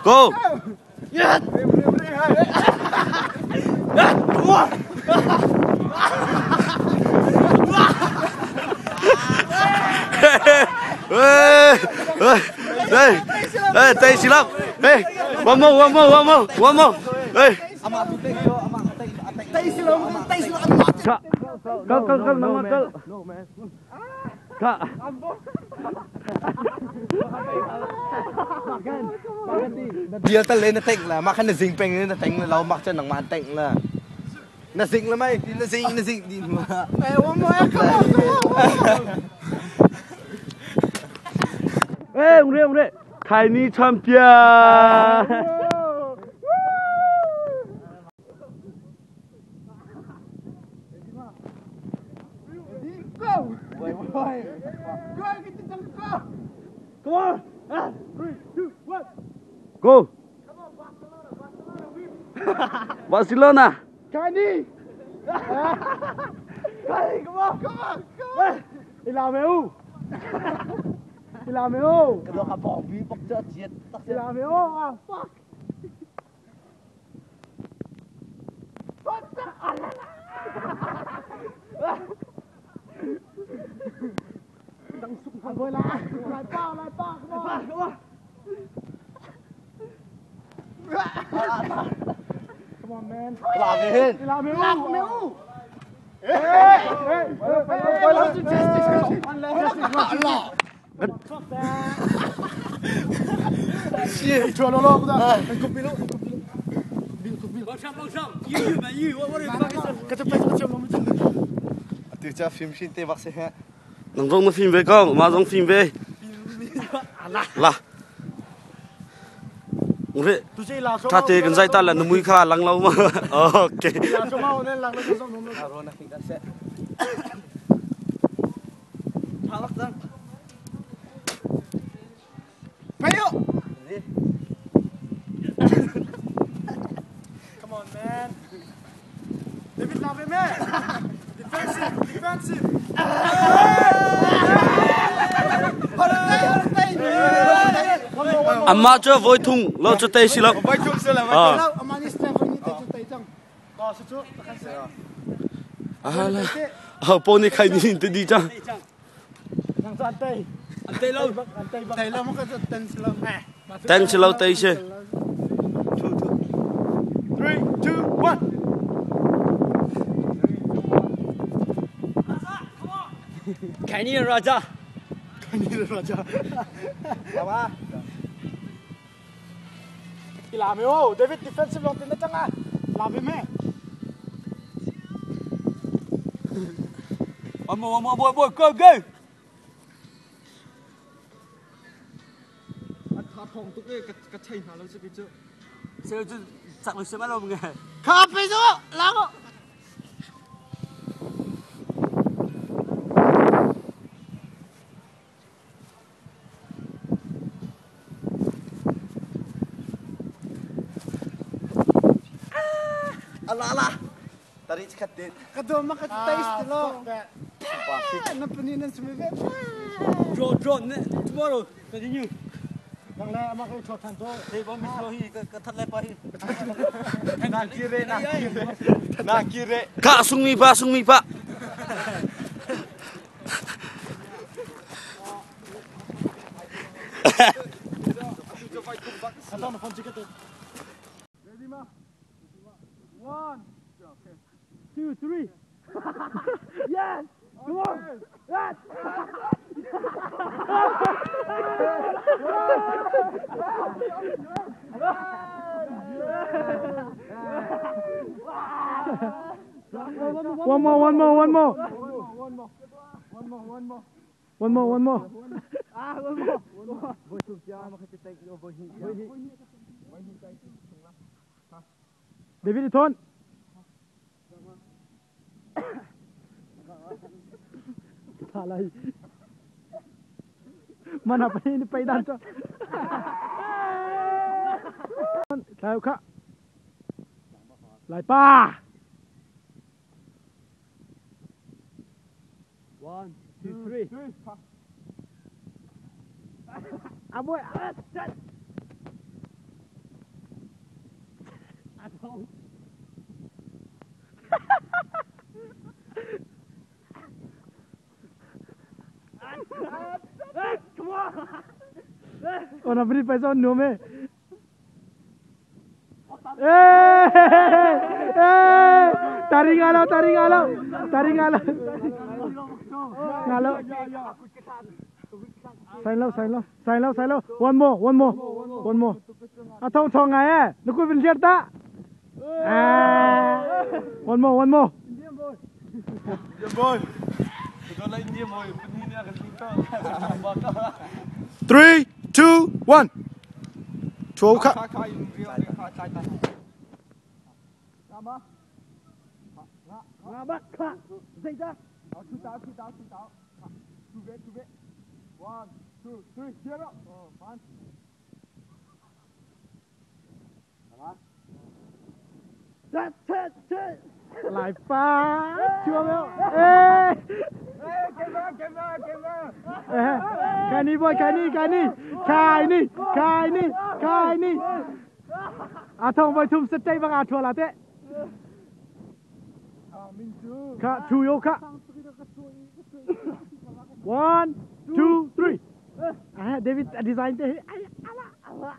Go! Hey, hey, tay silap. Hey, one more, one more, one more, one more. Hey. Kal, kal, kal, nang kal. Ka. Dia tal le na teng la ma khan na zing peng na teng la lo mak chan nang ma teng la na zing la mai na zing na zing di ma Hey, one more, come on, come on. Hey, ung re, ung re. Tiny champion. Go! Go, get the go! Come on! 3, 2, 1. Go. Come on, Barcelona. Barcelona. Candy! Candy, come on! Come on! Come on! Ilameu! Ilameu! Ka do ka bong bi bok cha chiat tak Ilameu! Ah, fuck! What the? Lại pa, lại pa, come on! Come on! Come on, man. La ve hen. Ilameu! Ilameu! Tu cha phim shin te bak se ha. Nang zong na phim ve ko, ma zong phim ve. La. Ung re. Tha te kan zai ta la na mui kha lang lo ma. Okay. Aro na phim ka se. Tha lak dang. Come on, man. David Lave, man. Defensive, defensive. Amma cho voi thung lo cho te si lo. Vai chung se la. Ah. Amani stand for ni te te chang. Ba su chu. Ah la. Ah po ni khai ni te di cha. Nang san tei. Tei lo. Tei ba. Tei lo mo ka ten slo. Ten si lo te se. 3 2 1. Kenny and Raja. Kenny Raja. La ba. Ilameu, David defensive long tin na chang a. Lave me. One more, boy, boy, go, go. Tha thong tuk e ka ka chai na lo se ki chu. Sẽ cho chặt được xe bắt đầu nghe. Kha pe zo, lang. Ala ala. Tari khat te. Ka do ma ka taste lo. Na pani nan sumi ve. Draw, draw. Tomorrow, continue. Nang la ma ka tho than to. Thế bom mình hi cái thật lại pa hi. Na ki re na ki re. Na ki re. Ka sung mi pa sung mi pa. Ready ma? 1 2 3. Yes! Come on! Yes! One more, one more, one more. One more. One more, one more. One more, one more. Ah, one more. Voi chung cha ma kha te teng yo voi hi. David Thon. Thả lại. Mana pa ni pa dan cho. Thao kha. Lại pa. 1 2 3. À boy. Ona bri paisa no me. Tari ngalo, tari ngalo, tari ngalo. Ngalo. Sai lo, sai lo, sai lo, sai lo. One more, one more, one more. À thông thông ngay ấy, nó cứ bình liệt ta. À. One more, one more. 3 2 1 Chua kha. Lại phá chưa mấy. Ê. Cái này boy, cái này, cái này, cái này, cái này, cái này. À thông với thùng sắt tay bằng à thua là thế. Khá, chu yo khá. 1 2 3. À David design thế. Ala ala.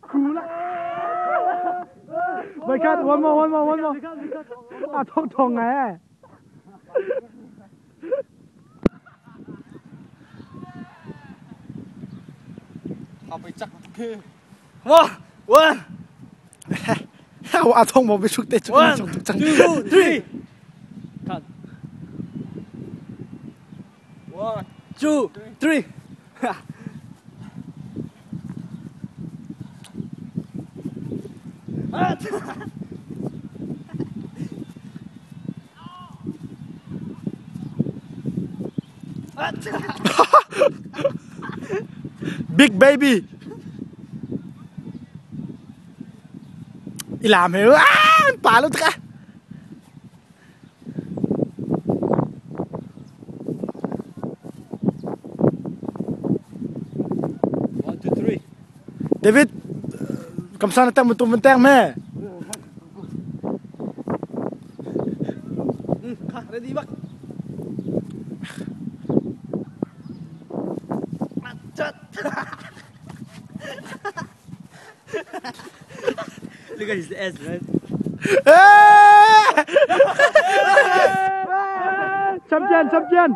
Cool. Wait, cut. One more, one more, one more. À, thông thông này. One, one, À thông một bị sụt tê one, two, three. Cut. 1, 2, 3. Big baby. Làm hiểu á, bà luôn ta. 1, 2, 3. David, comme ça, on tang mình tang mẹ. Ready bak. Look at his ass, man. Champion, champion.